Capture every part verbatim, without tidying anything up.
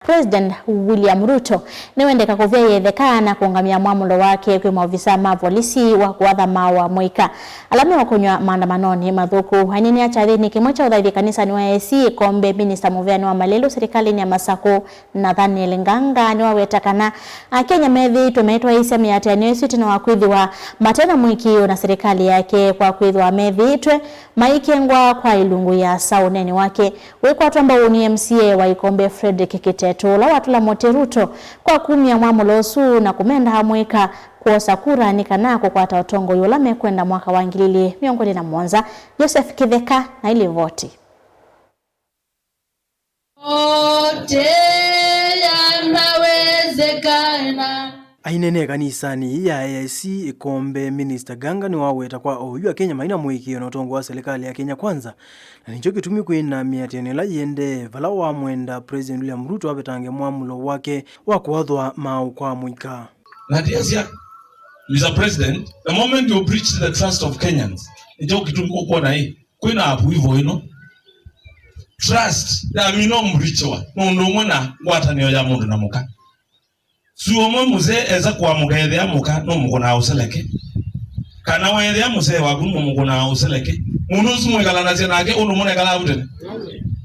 President William Ruto nĩwendeka kũvya ĩtheka na kũũngamĩa mwamũlo wake kwĩ maovisa ma volisi wa kũatha maaũ wa mũika ala meũkũnywa maandamanonĩ mathũku. Aineenea kyathĩnĩ kĩmwe kya ũthaithi kanisanĩ wa A I C Ĩkombe, minista mũveanĩ wa malelũ silikalĩnĩ ya Masakũ, Nathaniel Nganga, nĩwaweta kana Akenya methĩĩtwe maitwaĩĩsya mĩatĩanĩo ĩsu ĩtina wa kwĩthĩwa mate na mũĩkĩĩo na silikalĩ yake, kwa kwĩthĩwa methĩĩtwe maikengwa kwa ilungu ĩasa ũneeni wake. Wĩkwatwa mbaũnĩ, M C A wa Ĩkombe Frederick Kiteto, ũla watũla mũtĩ Ruto kwa kumya mwamũlo ũsu na kũmenda amũika kwosa kura nĩ kana kũkwata ũtongoi ũla mekwenda mwaka wa ngili ilĩ mĩongo ĩlĩ na mũonza. Joseph Kĩtheka na ilivoti. Yote yanawezekana. Aineenea kanisanĩ ya A I C Ĩkombe, Minister Nganga nĩwaweta kwa oyu Akenya maina mũĩkĩĩo na ũtongoi wa silikalĩ ya Kenya Kwanza, na nĩkyo kĩtumi kwĩ na mĩatĩanĩo ĩla yĩendee, vala wamwenda President William Ruto avetange mwamũlo wake wa kũathwa maaũ kwa mũika. Na ndiasya, Mister President, the moment you breach the trust of Kenyans, nĩkyo kĩtumi ũkwona ĩ, kwĩna approval ĩno. Trust yamina ũmbreachiwa nũndũ ũmwe na ngwatanĩo ya mũndũ na mũka. Su ũmwe mũsee esa kũamũka ethĩa mũka nũmũkũnaa ũseleke, kana weethĩa mũsee waku nũmũkũnaa ũseleke, mũndũ ũsu mwĩkalanasya nake ũndũ mũnekalaa vu tene.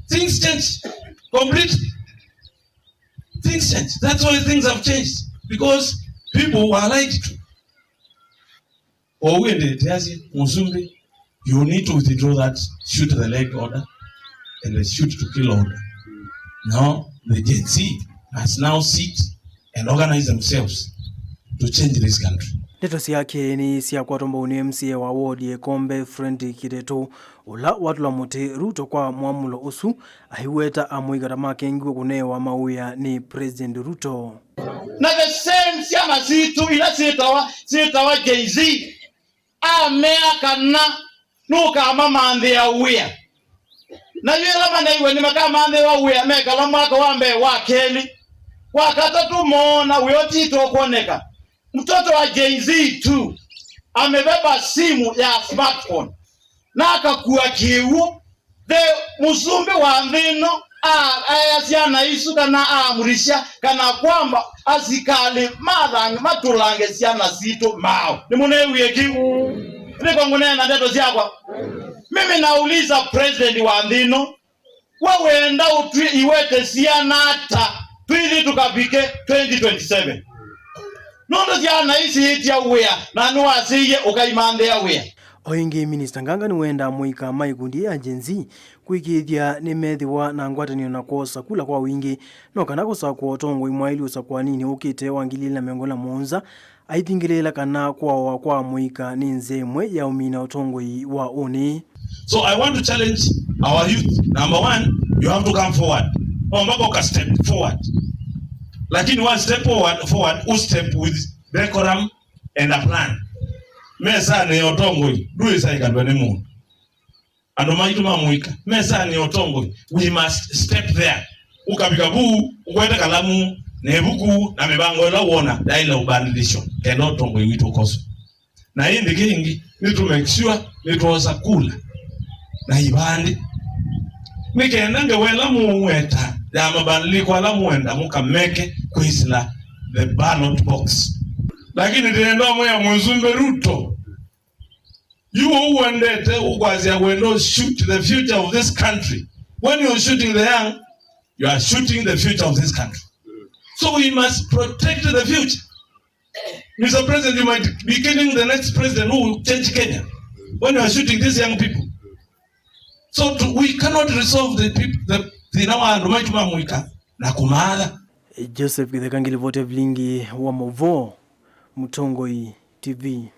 Things change completely. Things change. That's why things have changed, because people were lied to. Kwoou ĩndĩ tĩasye, Mũsumbĩ, you need to withdraw that shoot the leg order and the shoot to kill order. Now the Gen Z must now sit and organize themselves to change this country. Ndeto syake nĩ syakwatwa mbau nĩ M C A wa ward ya Ĩkombe, Frederick Kiteto, ũla watũla mũtĩ Ruto kwa mwamũlo ũsu, aiweta amũika ta makengiwe kũnewa mawĩa nĩ President Ruto. Na the same syana sitũ ila syĩtawa, syĩtawa Gen Z, amea kana nũkamamanthĩa wĩa. Na yu ĩla maneiwe nĩmakamanthĩwa wĩa, mekala mwaka wa mbee, wa kelĩ, wa katatũ, moona wĩa ũtitũ ũkwoneka. Mtoto wa Gen Z tu amebeba simu ya smartphone na akakua kĩw'ũ. The mũsumbĩ wa nthĩ ĩno a-, aea syana isu kana aamrisha kana kwamba asikalĩ mathange, matũlange syana sitũ maaũ. Nĩmũneewie kĩu? Nĩko ngũneena ndeto syakwa. Mimi nauliza president wa nthĩ ĩno, we wenda ũtwi-, iwete syana ata twĩthi tũkavike twenty twenty-seven? Nũndũ syana isi itia wĩa, na nĩwasĩie ũkaimanthĩa wĩa. O ĩngĩ, Minista Nganga nĩwendaa amũika ma ikundi ya Gen Z kũĩkĩĩthya nĩmethĩwa na ngwatanĩo na kwosa kula kwa wingĩ, no kana kũsakũa ũtongoi mwaĩlu ũsakũaninĩ ũkĩte wa ngili ilĩ na mĩongo ĩlĩ na mũonza, aithingĩlĩĩla kana kũawa kwa amũika nĩ nzĩa ĩmwe ya ũmina ũtongoi wa ũnĩ. So I want to challenge our youth. Number one, you have to come forward. No mpaka uka step forward. Lakini wa step forward, forward, u step with decorum and a plan. Mesanĩ ya ũtongoi, ndũĩsa ĩkalw'a nĩ mũndũ. Andũ maitũ ma mũika, mesanĩ ya ũtongoi, we must step there. Ũkavika vu, ũkwete kalamu, na ĩvuku, na mĩvango ĩla wona yaĩle ũbandilishwa, kenda ũtongoi witũ ũkoswe. Na ĩndĩ kĩngĩ, nĩ tũ make sure nĩtwosa kula na ivandĩ. Nĩ kenda ngewa ĩla mũũweta ya mabadiliko ala mũenda mũkameke kwĩsĩla the ballot box. Lakini ndĩenda ũmwĩa Mũsumbĩ Ruto, yu ũu ũendete ũkwasya wendo shoot the future of this country. When you're shooting the young, you are shooting the future of this country. So we must protect the future. Mister President, you might be killing the next president who will change Kenya when you are shooting these young people. So to, we cannot resolve the peop-, the thĩna wa andũ maitũ ma mũika na kũmaatha. Joseph Kĩtheka, ngilivoti ya vilingi wa Mũvoo, Mũtongoi T V.